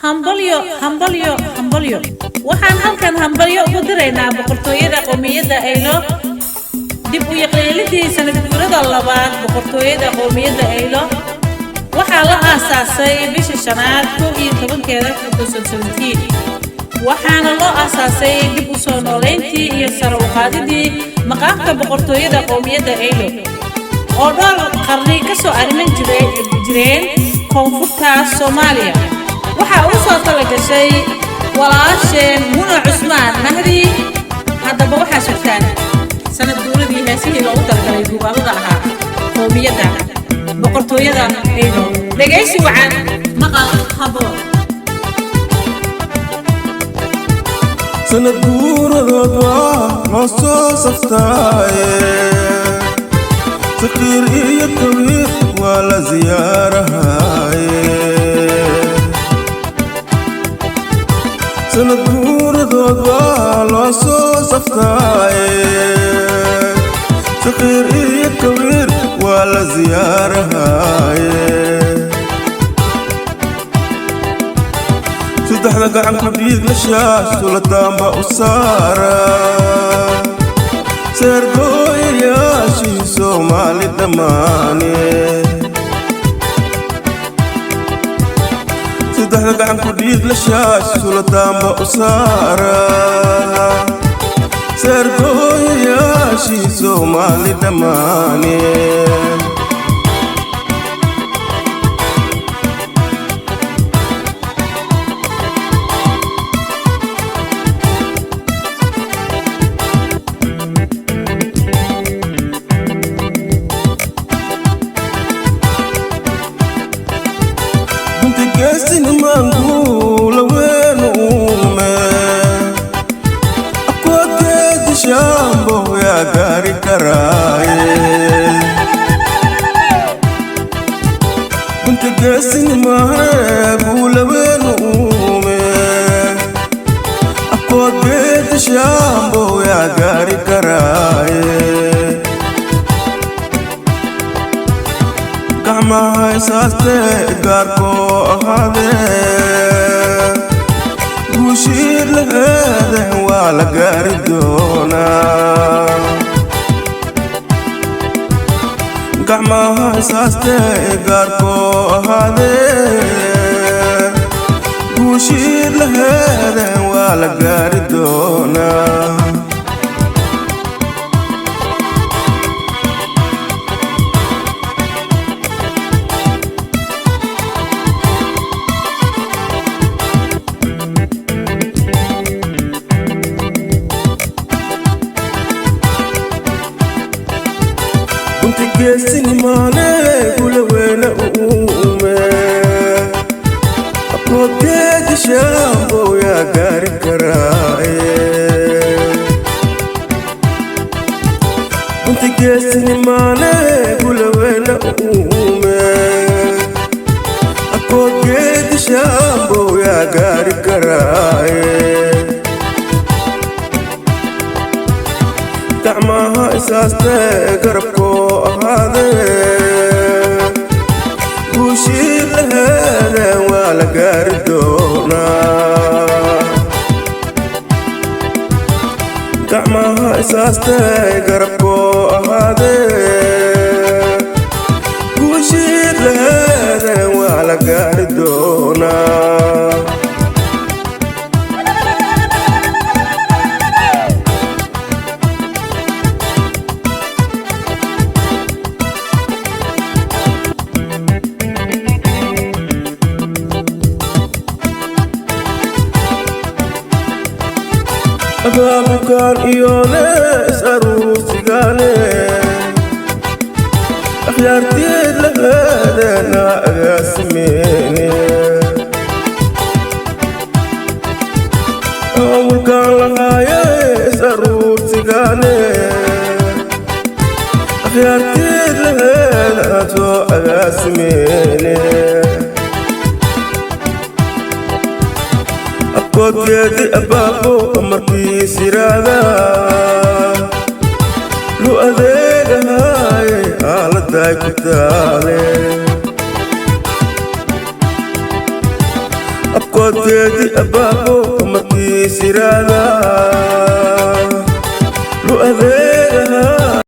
Hambalyo, hambalyo, hambalyo! Waxaan halkan hambalyo ugu diraynaa boqortooyada qowmiyadda Aylo dib u yaqleelidii sanad guurada labaad. Boqortooyada qowmiyadda Aylo waxaa la aasaasay bisha shanaad 11-keeda, waxaana loo aasaasay dib u soo nooleyntii iyo sare u qaadidii maqaamka boqortooyada qowmiyadda Aylo oo dhowr qarni ka soo arriman jireen koonfurta Soomaaliya. Waxaa ugu soo tala gashay walaasheen Muna Cusmaan Mahdi. Haddaba waxaa sugtaan sanad guuradii heesihii loogu talagalay gubaabada ahaa qowmiyadda boqortooyada Aylo. Dhegaysi wacan, maqal haboon. Sanad guuradood waa loo soo saftaaye, saqiir iyo kabiir waa la siyaarahaye. Sanad guuradood waa loo soo saftaaye, saqiir iyo kabiir waa la siyaarahaye. Saddexda gacanku dhiig la shaas sulataanba u saara, seergooyayaashii Soomaali dhammaane. Saddexda gacanku dhiig la shaas sulataanba u saara, seergooyayaashii Soomaali dhammaane. Geesinimaanguulaweenu uume akwageedi shaambo yaa gaari karaaye. Gunta geesinimaane guulaweenu uume akwageedi shaambo yaa gaari karaaye. Gacmaha isaastee gaarkoo ahaadee, guushiid laheede waa la gaari doonaa. Gacmaha isaastee gaarkoo ahaadee, guushiid laheede waa la gaari doonaa. Geesinimaane gulaweyne uume akoodgeedi shaambo yaa gaari karaaye. Gunta geesinimaane gulaweyne uume akoodgeedi shaambo yaa gaari karaaye. Gacmaha isaastee garabkoo ahaadee, guushii laheede waa la gaari doonaa. Gacmaha isaastee garabkoo ahaadee, guushii laheede waa la gaari doonaa. Abaabukaan iyoone is aruursigaane, akhyaartiid laheedeena agaasimeene. Awulkaan lahaaye is aruursigaane, akhyaartiid laheedana soo agaasimeene. Abkoodgeedi abbaabo amarkiis yiraahda lu adeegahaye aaladay ku taale. Abkooteedi abaabo amarkiisiraada lu adeeg.